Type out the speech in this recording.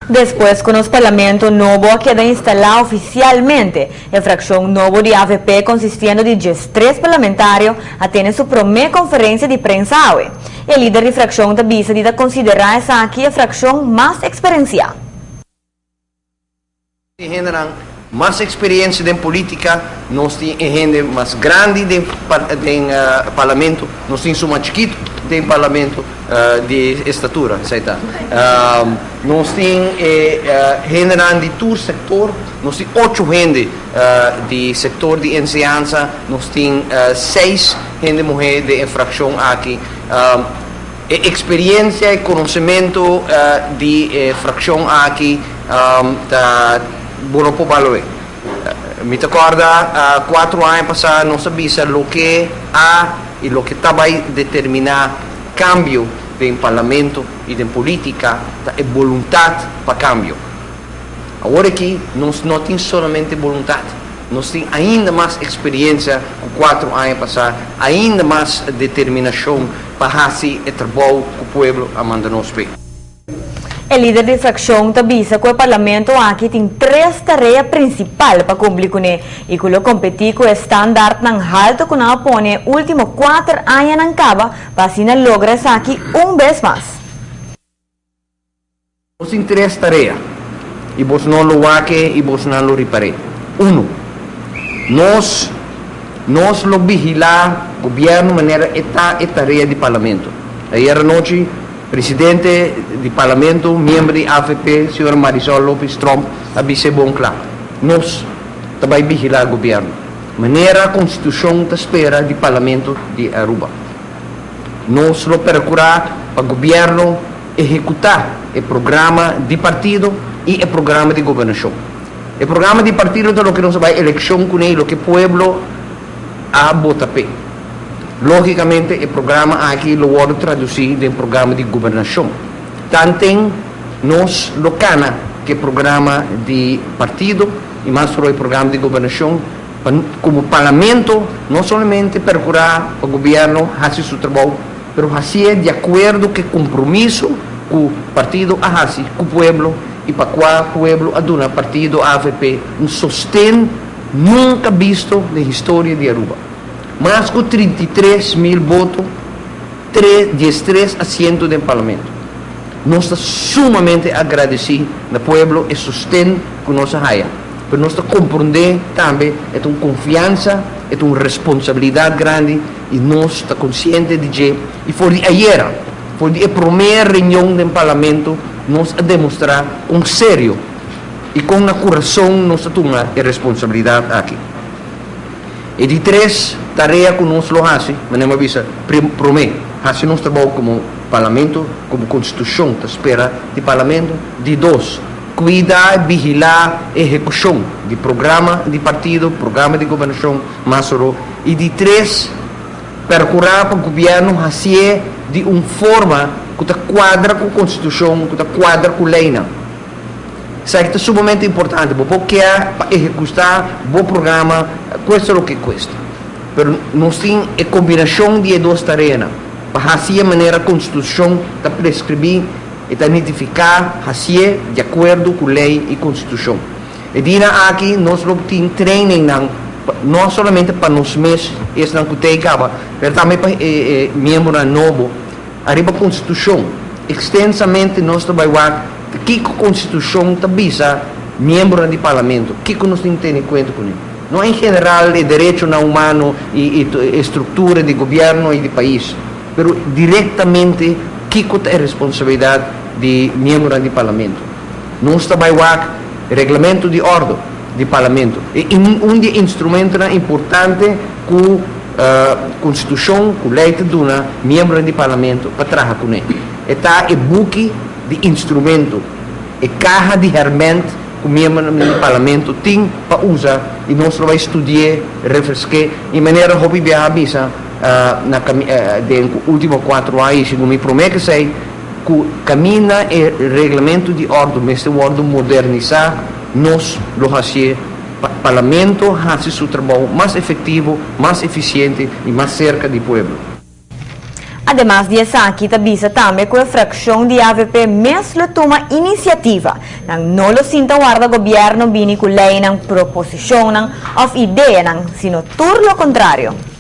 Despues cu nos Parlamento nobo a keda instala oficialmente, e fraccion nobo di avp consistiendo di 13 parlamentario a tene su prome conferencia di prensa awe. E lider di fraccion ta bisa di ta considera esaki e fraccion mas experiencia. Tin hendenan mas experiencia den politica, nos tin e hende mas grandi den Parlamento, nos tin suma chikito den Parlamento di estatura, esey ta. Nos tin e hendenan di tur sector, nos tin ocho hende di sector di enseñansa, nos tin seis hende muhe den e fraccion aki. E experiencia y conocemento di e fraccion aki ta bo no por balor'é. Mi ta corda 4 aña pasa nos a bisa loke a y loke ta bay determina cambio den Parlamento y den politica ta e voluntad pa cambio. Awor aki nos no tin solamente voluntad, nos tin ainda mas experiencia cu 4 aña pasa, ainda mas determinacion pa haci e trabou cu pueblo a manda nos p'e. E lider di fraccion ta bisa cu e Parlamento aki tin tres tarea principal pa cumpli cune y cu lo competi cu e standaardnan halto cu nan a pone ultimo 4 añanan caba pa asina logra esaki un bes mas. Nos tin tres tarea y boso no lo wak e y boso no lo ripar'é. Uno, nos lo vigila gobierno manera ta e tarea di Parlamento. Ayera nochi, presidente di Parlamento, miembro di AVP, señor Marisol Lopez Tromp, a bisa bon cla. Nos ta bay vigila gobierno manera Constitucion ta spera di Parlamento di Aruba. Nos lo percura pa gobierno ehecuta e programa di partido y e programa di gobernacion. E programa di partido ta loke nos a bay eleccion cune, loke pueblo a vota p'e. Logicamente, e programa aki lo wordo traduci den programa di gobernacion. Tanto nos lo cana cu e programa di partido y mas e programa di gobernacion, como Parlamento, no solamente percura pa gobierno haci su trabou, pero haci di acuerdo cu e compromiso cu partido a haci cu pueblo y pa cua pueblo a duna partido AVP un sosten nunca visto den historia di Aruba. Mas cu 33 mil voto, 13 asiento den Parlamento. Nos ta sumamente agradeci na pueblo e sosten cu nos a haya. Pero nos ta comprende tambe e un confiansa, e un responsabilidad grandi y nos ta consciente di dje. Y for di ayera, for di e prome reunion di Parlamento, nos a demostra con serio y cu curason nos ta tuma e responsabilidad aki. E di tres tarea cu nos lo haci, manera bisa, prome, haci nos trabou como Parlamento, como Constitucion ta spera di Parlamento. Di dos, cuida, vigila ehecucion di programa di partido, programa di gobernacion, mas Y di tres, percura pa gobierno haci di un forma cu ta cuadra cu Constitucion, cu ta cuadra cu ley. Esaki ta sumamente importante, bo kier pa ehecuta bo programa, cueste loke cueste. Pero nos tin e combinacion di dos tarea, pa haci manera Constitucion ta prescribi y ta identifica, haci di acuerdo cu ley y Constitucion. E dia aki nos lo tin training nan, no solamente pa nos mes, esnan cu tin caba, pero tambe pa miembro nobo, ariba Constitucion. Extensamente nos ta bay wak kico Constitucion ta bisa miembro di Parlamento, kico nos tin tene cuenta cune. No en general e derecho humano y structura di gobierno y di pais, pero directamente kico ta e responsabilidad di miembro di Parlamento. Nos ta bay wak reglamento di orden di Parlamento. E un di instrumento importante cu Constitucion, cu ley ta duna miembro di Parlamento pa traha cune. E ta e buki di instrumento, e caha di herment cu miembro di Parlamento tin pa usa y nos lo bay studia, refresca y manera hopi biaha bisa na den ultimo 4 aña, segun mi prome cu esey, cu caminda e reglamento di orden mester wordo modernisa, nos lo haci Parlamento haci su trabou mas efectivo, mas eficiente y mas cerca di pueblo. Ademas di esaki, ta bisa tambe cu e fraccion di AVP mes lo tuma iniciativa. Nan no lo sinta warda gobierno bini cu leynan, proposicionnan of ideanan, sino tur lo contrario.